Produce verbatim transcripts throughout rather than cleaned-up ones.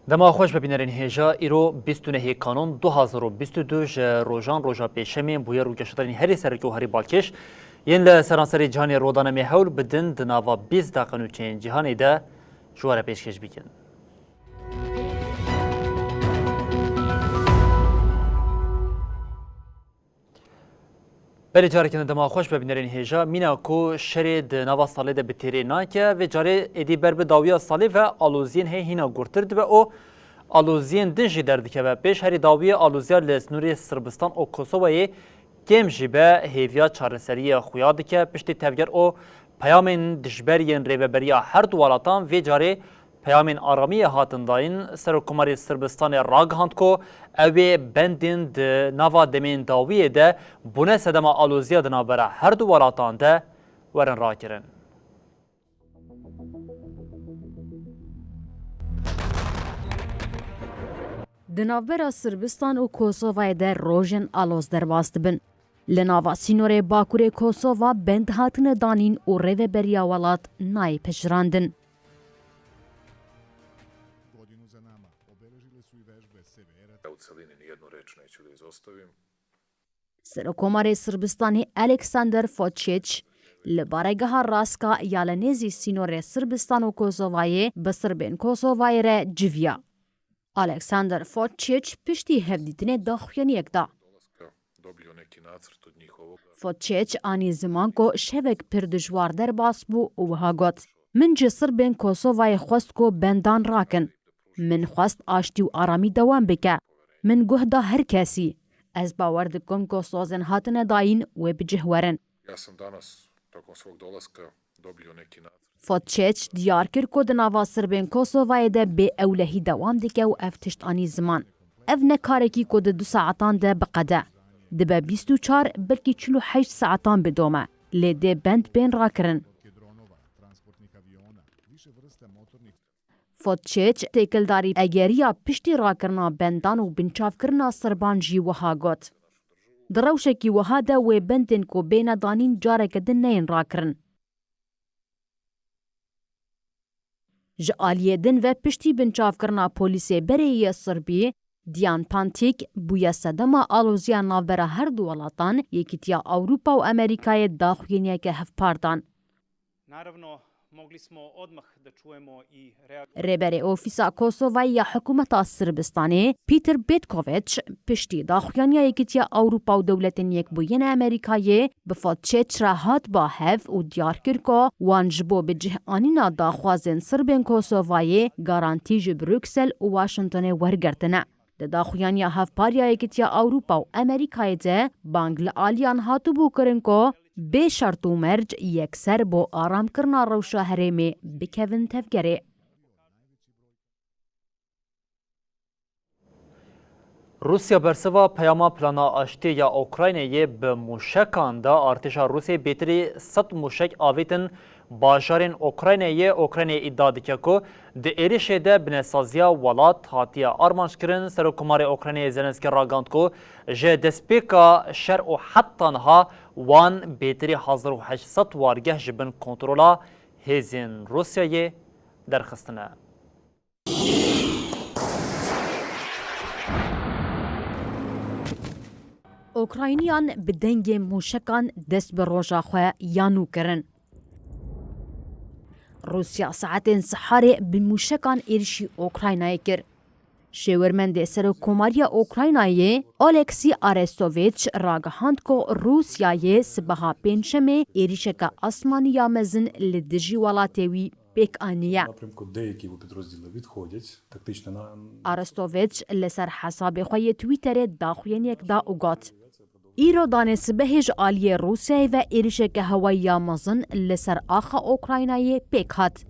Dema xweş be bînerên hêja, îro bîst û nehê Kanon du hazar û bîst û du ji rojan roja pêşemê bûye rûgeşedarên herî sereke û herî balkêş yên li seranserê cîhanê rodane me hewl bidin di nava bîst deqe nûçeyên cîhanê de ji we re pêşkêş bikin. Belê, careke din dema xweş be bînerên hêja. Mîna ku şerê di nava salê de bi têrê nake, vê carê êdî ber bi dawiya salê ve aloziyên hê hîna gurtir dibe û aloziyên din jî derdikeve pêş. Herî dawiyê aloziya li sînorê Sirbistan û Kosovayê kêm jî be hêviya çareseriyê xuya dike. Piştî tevger û peyamên dijber yên rêveberiya her du welatan vê carê peyamên aramiyê hatin dayîn. Serokkomarê Sirbistanê ragihand ku ew ê bendên di nava demên dawiyê de bûne sedema aloziya di navbera her du welatan de werin rakirin. Di navbera Sirbistan û Kosovayê de rojên aloz derbas dibin. Li nava sînorê Bakurê Kosova bend hatine danîn û rêveberiya welat nayê pejirandin. Godinu za nama obeležile su i vežbe Severa. Ja u celini nijednu reč neću da izostavim. Serokkomarê Sirbistanê Aleksander Foçiç li baregeha Raska ya li nêzî sînorê Sirbistan û Kosovayê bi Sirbên Kosovayê re civiya. Aleksander Foçiç piştî hevdîtinê daxuyaniyek da. Dobio neki nacrt od njihovog. Foçiç anî ziman ku şevek pir dijwar derbas bû û wiha got, Min ji Sirbên Kosovayê xwest ku bendan rakin. Min xwest aştî û aramî dewam bike. Min guh da her kesî. Ez bawer dikim ku sozên hatine dayîn wê bi cih werin. Ja sam danas, tokom svog dolaska, dobio neki nacrt. Foçiç diyar kir ku di nava Sirbên Kosovayê de bê ewlehî dewam dike û ev tişt anî ziman. Ev ne karekî ku di du saetan de biqede. Dibe bîst û çar, belkî çil û heşt saetan bidome. Lê dê bend bên rakirin. Foçiç têkildarî egeriya piştî rakirina bendan û binçavkirina Sirban jî wiha got, Di rewşekî wiha de wê bendên ku bêne danîn careke din neyên rakirin. Ji aliyê din ve piştî binçavkirina polîsê berê yê Sirbî, Diyan Pantîk, bûye sedema aloziya navbera her du welatan, Yekîtiya Ewropa û Amerîkayê daxuyaniyeke hevpar dan. Naravno, mogli smo odmah da čujemo i reagovati. Rêberê Ofîsa Kosovayê ya Hikûmeta Sirbistanê, Peter Petković, piştî daxuyaniya Yekîtiya Ewropa û Dewletên Yekbûyî yên Amerîkayê bi Foçiç re hat ba hev û diyar kir ku wan ji bo bi cih anîna daxwazên Sirbên Kosovayê garantî ji Bruksel û Washingtonê wergirtine. Di daxuyaniya hevpar ya Yekîtiya Ewropa û Amerîkayê de bang li aliyan hatibû kirin ku bê şert û merc yekser bo aramkirina rewşa herêmê bikevin tevgerê. Rûsya bersiva peyama plana aştiyê ya Ukraynayê bi mûşekan da. Artêşa Rûsê bêtirî sed mûşek avêtin bajarên Ukraynayê. Ukrayna îdia dike ku di êrişê de binesaziya welat hatiye armanckirin. Serokkomarê Ukraynayê Zelenskî ragihand ku ji destpêka şer û heta niha wan bêtirî hezar û heşt sed wargeh ji bin kontrola hêzên Rûsyayê derxistine. Ukrayniyan bi dengê mûşekan dest bi roja xwe ya nû kirin. Rûsya saetên siharê bi mûşekan êrişî Ukraynayê kir. Şêwirmendê Serokkomariya Ukraynayê Oleksî Arestovîç ragihand ku Rûsyayê sibeha Pêncşemê êrişeke asmanî ya mezin li dijî welatê wî pêk aniye. Напрямку деякі його підрозділи відходять, тактична на Arestovîç li ser hesabê xwe yê Twitterê daxuyaniyek da û got, Îro danê sibehê ji aliyê Rûsyayê ve êrişeke hewayî ya mezin li ser axa Ukraynayê pêk hat.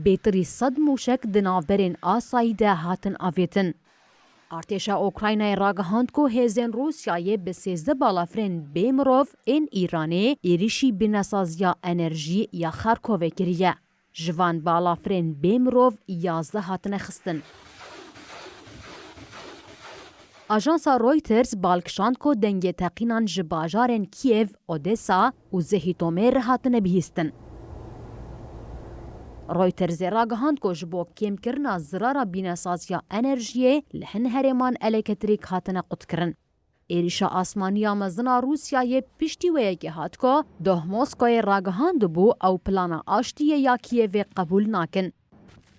Bêtirî sed mûşek di navberên asayî de hatin avêtin. Artêşa Ukraynayê ragihand ku hêzên Rûsyayê bi sêzdeh balafirên bê mirov ên Îranê êrişî binesaziya enerjî ya Xarkovê kiriye. Ji van balafirên bê mirov yazdeh hatine xistin. Ajansa Reuters bal kişand ku dengê teqînan ji bajarên Kiev, Odesa û Zehîtomê re hatine bihîstin. Reutersê ragihand ku ji bo kêmkirina zirara bînesaziya enerjiyê li hin herêman elektrîk hatine qutkirin. Êrîşa asmanî ya mezin a Rûsyayê piştî wê yekê hat ku doh Moskoyê ragihandibû ew plana aştiyê ya Kiyevê qebûl nakin.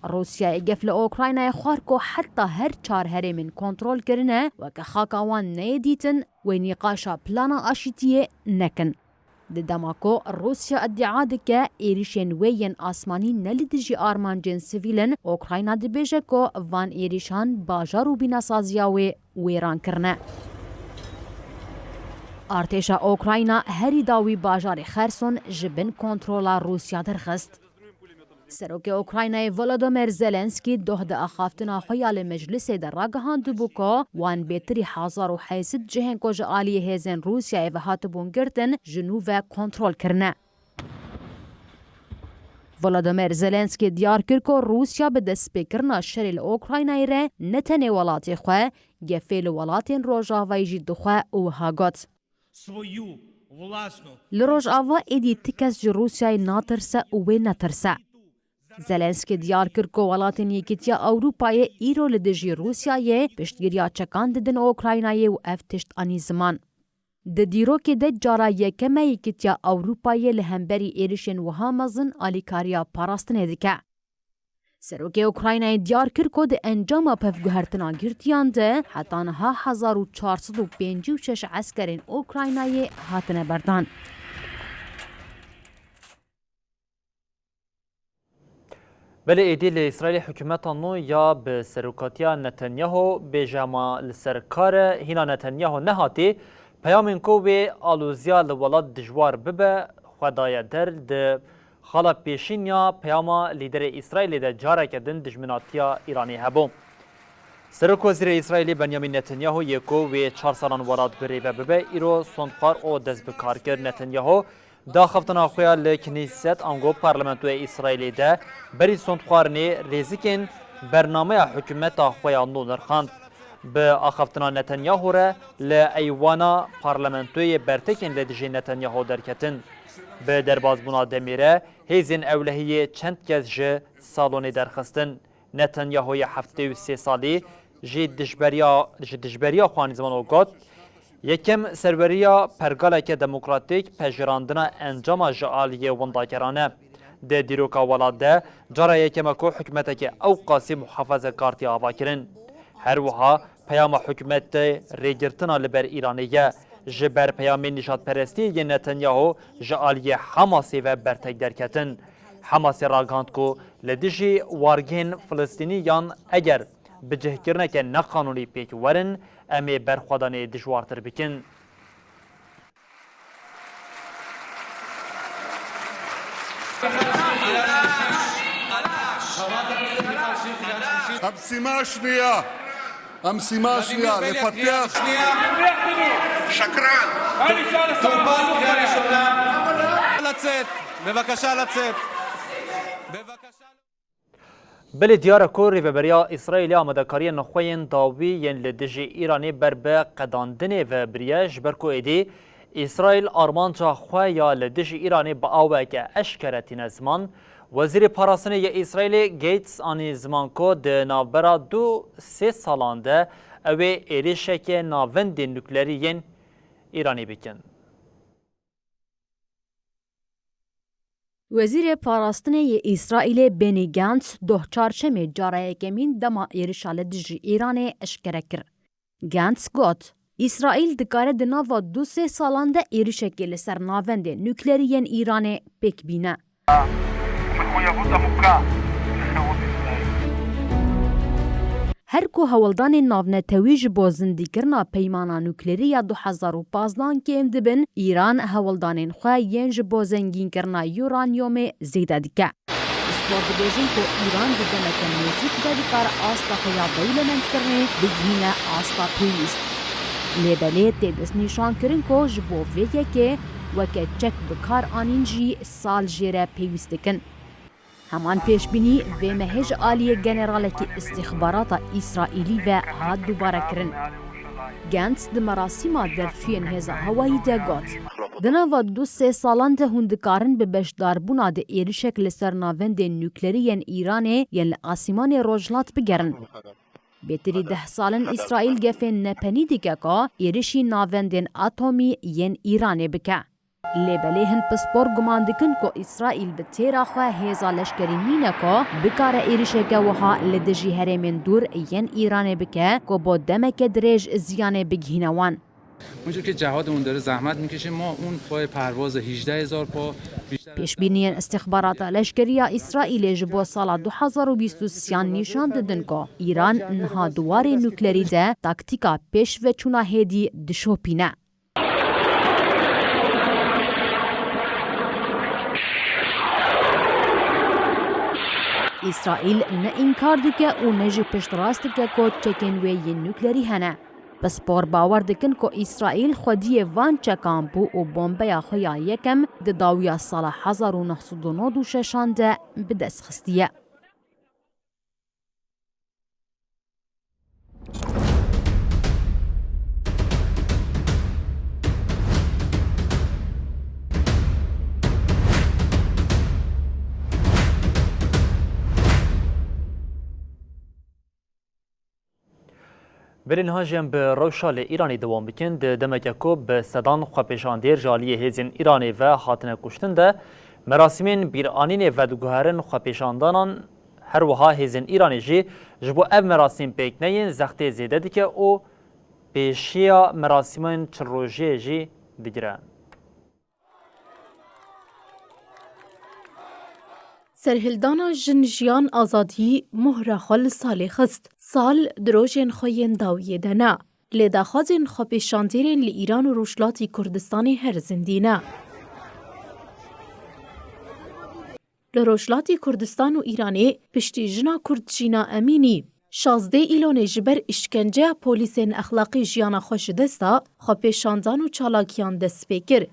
Rûsyayê gef li Ukraynayê xwar ku heta her çar herêmên kontrol kirine weke xaka wan neyê dîtin, wê nîqaşa plana aşîtiyê nekin. Di dema ku Rûsya îdia dike êrîşên wê yên asmanî ne li dijî armancên sivîl in, Ukrayna dibêje ku van êrîşan bajar û bînasaziya wê wêran kirine. Artêşa Ukrayna herî dawî bajarê Xerson ji bin kontrola Rûsya derxist. Serokê Ukraynayê Volodymyr Zelenskî doh di axaftina xwe ya li meclisê de ragihandibû ku wan bêtirî hezar û heyt sed cihên ku ji aliyê hêzên Rûsyayê ve hatibûn girtin, ji nû ve kontrol kirine. Volodymyr Zelenskî diyar kir ku Rûsya bi destpêkirina şerê li Ukraynayê re ne tenê welatê xwe, gefê li welatên Rojavayê jî dixwe û wiha got, Li Rojava êdî ti kes ji Rûsyayê natirse û wê netirse. Zelenskî diyar kir ku welatên Yekîtiya Ewropayê îro li dijî Rûsyayê piştgiriya çekan didin Ukraynayê û ev tişt anî ziman. Di dîrokê de cara yekem e Yekîtiya Ewropayê li hemberî êrişên wiha mezin alîkariya parastinê dike. Serokê Ukraynayê diyar kir ku di encama pevguhertina girtiyan de heta niha hezar û çar sed û pêncî û şeş eskerên Ukraynayê hatine berdan. Belê êdî li Îsraîlê hikûmeta nû ya bi serokatiya Netanyahu bêje ma li ser kar e, hîna Netanyahu nehatî, peyamên ku wê aloziya li welat dijwar bibe, xwe daye der. Di xala pêşîn ya peyama lîderê Îsraîlê de careke din dijminatiya Îranê hebû. Serokwezîrê Îsraîlê Benyamin Netanyahu yê ku wê çar salan welat bi rê ve bibe, îro sondxwar û dest bi kar kir. Netanyahu di axaftina xwe ya li Knîset ango parlamentoya Îsraîlê de berî sondxwarinê rêzikên bernameya hikûmeta xwe ya nû nirxand. Bi axaftina Netanyahu re li eywana parlamentoyê bertekên li dijî Netanyahu derketin. Bi derbazbûna demê re hêzên ewlehiyê çend kes ji salonê derxistin. Netanyahu yê heftê û sê salî jî dijberiya, ji dijberiya xwe anî ziman û got, Yekem serweriya pergaleke demokratîk pejirandina encama ji aliyê windageran e. Di dîroka welat de cara yekem e ku hikûmeteke ew qasî muhafazekar tê avakirin. Her wiha peyama hikûmetê rêgirtina li ber Îranê ye. Ji ber peyamên nîjadperestiyê yên Netanyahu ji aliyê Hamasê ve bertek derketin. Hamasê ragihand ku li dijî wargehên Filistînî yan eger bi cihkirineke neqanûnî pêk werin, em ê berxwedanê dijwartir bikin. Em sîma şiniya. Em sîma şiniya. Li fetya. Şekran. Letsêt. Bevekşa letsêt. Bevekşa. Belê diyar e ku Rêveberiya Îsraîlê amadekariyên xwe yên dawî yên li dijî Îranê ber bi qedandinê ve biriye, ji ber ku êdî Îsraîl armanca xwe ya li dijî Îranê bi aweke eşkere tîne ziman. Wezîrê Parastinê yê Îsraîlê Gates anî ziman ku di navbera du sê salan de ew ê êrişeke navendên nuklerî yên Îranê bikin. Wezîrê Parastinê yê Îsraîlê Benny Gantz doh çarşemê cara yekemîn dema êrişa li dijî Îranê eşkere kir. Gantz got, Îsraîl dikare di nava du sê salan de êrişekê li ser navendên nuklerî yên Îranê pêk bîne. Her ku hewldanên navnetewî ji bo zindîkirina peymana nuklerî ya du hezar û pazdeh kêm dibin, Îran hewldanên xwe yên ji bo zengînkirina uranyumê zêde dike. Pispor dibêjin ku Îran di demeke nêzîk de dikare asta xwe ya dewlemendkirinê bigihîne asta pêwîst. Lê belê tê destnîşankirin ku ji bo vê yekê weke çek bi kar anîn jî sal jê re pêwîst dikin. Heman pêşbînî vê mehê ji aliyê generalekî îstîxbarata Îsraîlî ve hat dubare kirin. Gantz di merasîma derçûyên hêza hewayî de got, di nava du sê salan de hûn dikarin bi beşdarbûna di êrişek li ser navendên nuklerî yên Îranê yên li asîmanê rojhilat bigerin. Bêtirî deh sal in Îsraîl gefên nepenî dike ku êrişî navendên atomî yên Îranê bike. Lê belê hin pispor guman dikin ku Îsraîl bi têra xwe hêza leşkerî nîne ku bikare êrişeke wiha li dijî herêmên dûr yên Îranê bike ku bo demeke dirêj ziyanê bigihîne wan. اونجور که جهادمون داره زحمت میکشه، ما اون پای پرواز هجده هزار پا بیشتر از Pêşbîniyên istixbarata leşkerî ya Îsraîlê ji bo sala du hazar û bîst û sêyan nîşan didin ku Îran niha di warê nuklerî de taktîka pêşveçûna hêdî dişopîne. Îsraîl ne înkar dike û ne jî piştrast dike ku çekên wê yên nuklerî hene. Pispor bawer dikin ku Îsraîl xwediyê van çekan bû û bombeya xwe ya yekem di dawiya sala hezar û neh sed û nod û şeşan de bi dest xistiye. Belê niha jî em bi rewşa li Îranê dewam bikin. Di demeke ku bi sedan xwepêşandêr ji aliyê hêzên Îranê ve hatine kuştin de, merasîmên bîranînê vediguherin xwepêşandanan, her wiha hêzên Îranê jî ji bo ev merasîm pêk neyên zextê zêde dike û pêşiya merasîmên çil rojiyê jî digire. Serhildana Jin Jiyan Azadî mohra xwe li salê xist. Sal di rojên xwe yên dawiyê de ne. Lê daxwazên xwepêşandêrên li Îran û Rojhilatî Kurdistanê her zindî ne. Li Rojhilatî Kurdistan û Îranê piştî jina Kurd Jîna Emînî şazdeh Îlonê ji ber îşkenceya polîsên exlaqî jiyana xwe ji dest da, xwepêşandan û çalakiyan dest pê kir.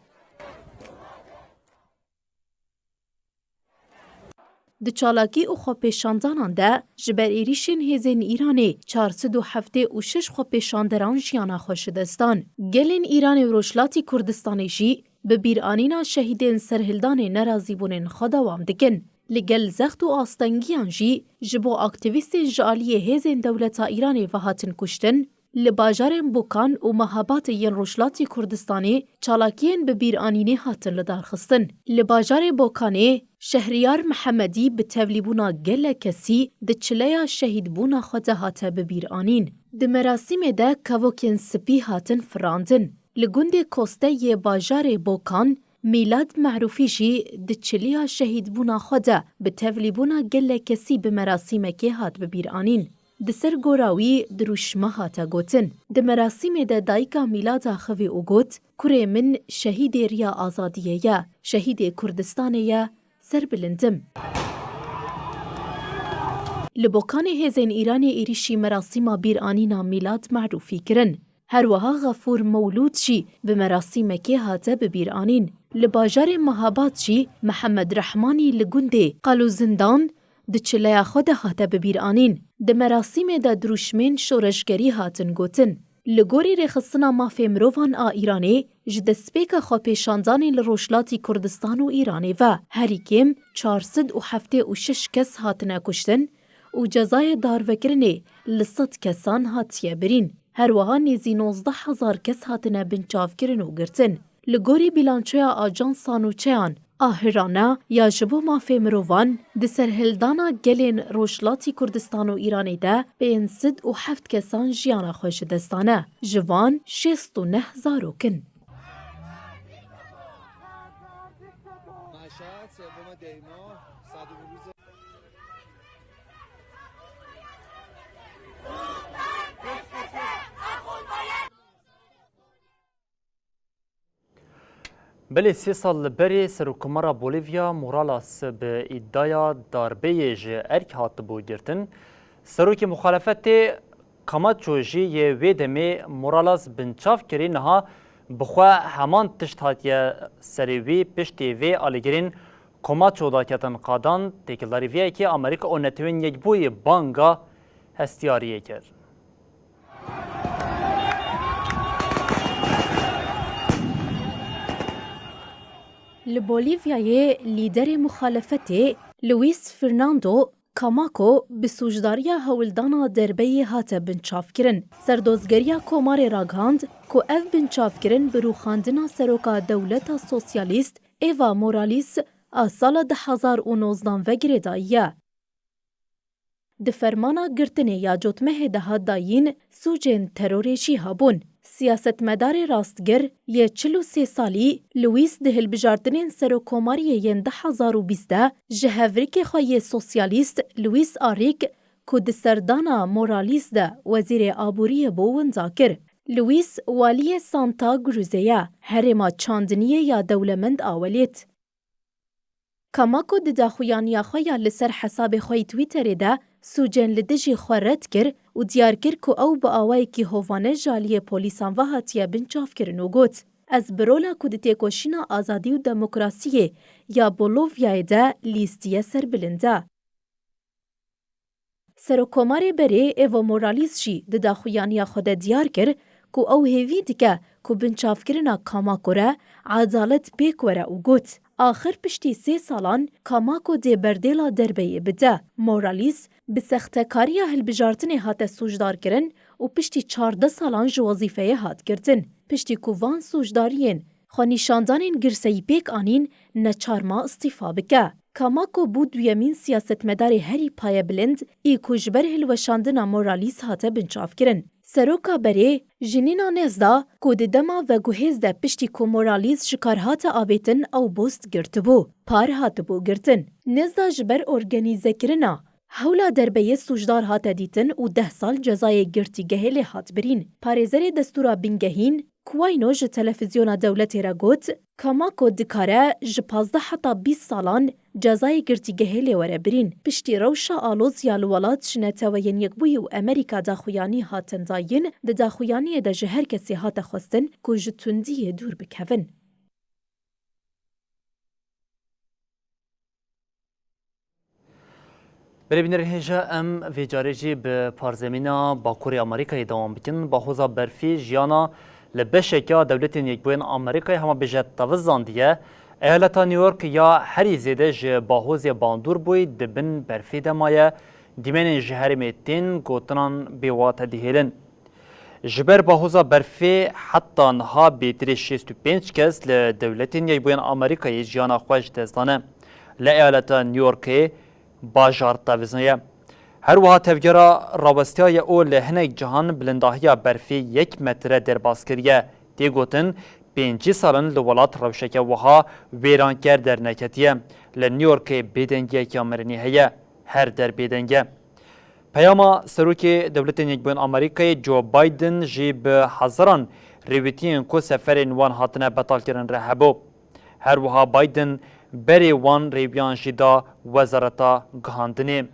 Di çalakî û xwepêşandanan de ji ber êrîşên hêzên Îranê çar sed û heftê û şeş xwepêşanderan jiyana xwe ji dest dan. Gelên Îranê û Rojhilatî Kurdistanê jî bi bîranîna şehîdên serhildanê nerazîbûnên xwe dewam dikin. Li gel zext û astengiyan jî ji bo aktîvîstên ji aliyê hêzên dewleta Îranê ve hatin kuştin, li bajarên Bokan û Mehabatê yên Rojhilatî Kurdistanê çalakiyên bi bîranînê hatin lidarxistin. Li bajarê Bokanê Şehriyar Mihemedî bi tevlîbûna gelek kesî di çileya şehîdbûna xwe de hate bi bîranîn. Di merasîmê de kevokên spî hatin firandin. Li gundê Koste yê bajarê Bokan, Mîlad Merûfî jî di çiliya şehîdbûna xwe de bi tevlîbûna gelek kesî bi merasîmekê hat bi bîranîn. Di ser gora wî dirûşme hate gotin. Di merasîmê de dayika Mîlada xivî û got, Kurê min şehîdê Riya Azadiyê ye, şehîdê Kurdistanê ye, serbilind im. Li Bokanê hêzên Îranê êrîşî merasîma bîranîna Mîlad Merûfî kirin. Her wiha Xefûr Mewlûd jî bi merasîmekê hate bi bîranîn. Li bajarê Mehabad jî Mihemed Rehmanî li gundê Qal û Zindan di çileya xwe de hate bi bîranîn. Di merasîmê de dirûşmên şoreşgerî hatin gotin. Li gorî Rêxistina Mafê Mirovan a Îranê, ji destpêka xwepêşandanê li Rojhilatî Kurdistan û Îranê ve herî kêm çar sed û heftê û şeş kes hatine kuştin û cezayê darvekirinê li sed kesan hatiye birîn. Her wiha nêzî nozdeh hezar kes hatine binçavkirin û girtin. Li gorî bîlançoya Ajansa Nûçeyan a Hirana ya ji bo mafê mirovan, di serhildana gelên Rojhilatî Kurdistan û Îranê de pênc sed û heft kesan jiyana xwe ji dest dane. Ji van şêst û neh zarok in. Belê sê sal li berê Serokkomara Bolîvya Morales bi îdiaya darbeyê ji erk hatibû girtin. Serokê muxalefetê Camacho jî yê wê demê Morales binçav kirî, niha bi xwe heman tişt hatiye serê wî. Piştî vê alîgirên Camacho daketin qadan, têkildarî vê yekê Amerîka û Netewên Yekbûyî banga hestiyariyê kir. Li Bolîvyayê lîderê muxalefetê Luis Fernando Camacho bi sûcdariya hewldana derbeyê hate binçavkirin. Serdozgeriya Komarê ragihand ku ev binçavkirin bi rûxandina seroka dewleta sosyalîst Evo Morales a sala du hezar û nozdan ve girêdayî ye. Di fermana girtinê ya cotmehê de hat dayîn, sûcên terorê jî hebûn. Siyasetmedarê rastgir yê çil û sê salî Luis di hilbijartinên serokkomariyê yên du hezar û bîst de ji hevrikê xwe yê sosyalîst Luis Arrique, ku di serdana Morales de wezîrê aboriyê bû, winda kir. Luis waliyê Santa Cruzê ye, herêma çandiniyê ya dewlemend a welêt. Camacho di daxuyaniya xwe ya li ser hesabê xwe yê Twitterê de sûcên li dijî xwe red kir û diyar kir ku ew bi awayekî hovane ji aliyê polîsan ve hatiye binçavkirin û got, Ez bi rola ku di têkoşîna azadî û demokrasiyê ya Bolovyayê de lîstiye serbilind e. Serokkomarê berê Evo Morales jî di daxuyaniya xwe de diyar kir ku ew hêvî dike ku binçavkirina Camacho re edalet pêk were û got, Axir piştî sê salan Camacho dê berdêla derbeyê bide. Morales bi sextekariya hilbijartinê hate sûcdarkirin û piştî çardeh salan ji wezîfeyê hat girtin. Piştî ku van sûcdariyên xwenîşandanên girseyî pêk anîn, neçar ma îstîfa bike. Camacho bû duyemîn siyasetmedarê herî payebilind ê ku ji ber hilweşandina Morales hate binçavkirin. Seroka berê, Jeanina Nezda, ku di dema veguhêz de piştî ku Morales ji kar hate avêtin ew post girtibû, par hatibû girtin. Nezda ji ber organîzekirina hewla derbeyê sûcdar hate dîtin û deh sal cezayê girtîgehê lê hat birîn. Parêzerê destûra bingehîn, Kuayno ji televîzyona dewletê re got, Camacho dikare ji pazdeh heta bîst salan cezayê girtîgehê lê were birîn. Piştî rewşa aloz ya li welat ji Neteweyên Yekbûyî û Amerîka daxuyanî hatin dayîn, di daxuyaniyê de ji her kesê hate xwestin ku ji tundiyê dûr bikevin. Belê bînerên hêja, em vê carê jî bi parzemîna Bakurê Amerîkayê dewam bikin. Bahoza berfî jiyana li beşeke ya Dewletên Yekbûyên Amerîkayê hema bêje teviz zandiye. Eyaleta New York ya herî zêde ji bahozê bandor bûyî di bin berfê de maye. Dîmenên ji herêmê tên gotinan bêwate dihêlin. Ji ber bahoza berfê heta niha bêtirê şêst û pênc kes li Dewletên Yekbûyên Amerîkayê jiyana xwe ji dest dane. Li eyaleta New Yorkê bajar tevizniye. Her wiha tevgera rawestiyaye û li hinek cihan bilindahiya berfê yek metre derbas kiriye. Tê gotin, pêncî sal in li welat rewşeke wiha wêranker derneketiye. Li New Yorkê bêdengiyeke mirinî heye. Her der bêdeng e. Peyama Serokê Dewletên Yekbûyên Amerîkayê Joe Biden jî bi hezaran rêwîtiyên ku seferên wan hatine betalkirin re hebû. Her wiha Biden berê wan rêwiyan jî da Wezareta Gihandinê.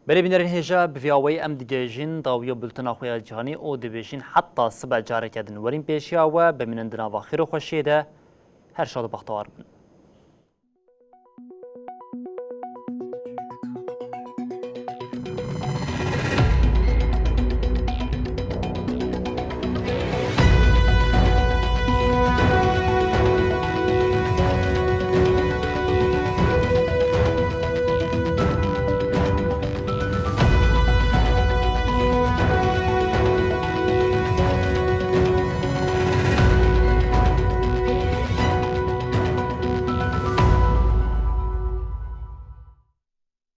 Belê bînerên hêja, bi vî awayî em digihîjin dawiya bultena xwe ya cîhanî û dibêjin heta sibe careke din werîn pêşiya we, bimînin di nava xêr û xweşiyê de. Her şad û bextewar bin.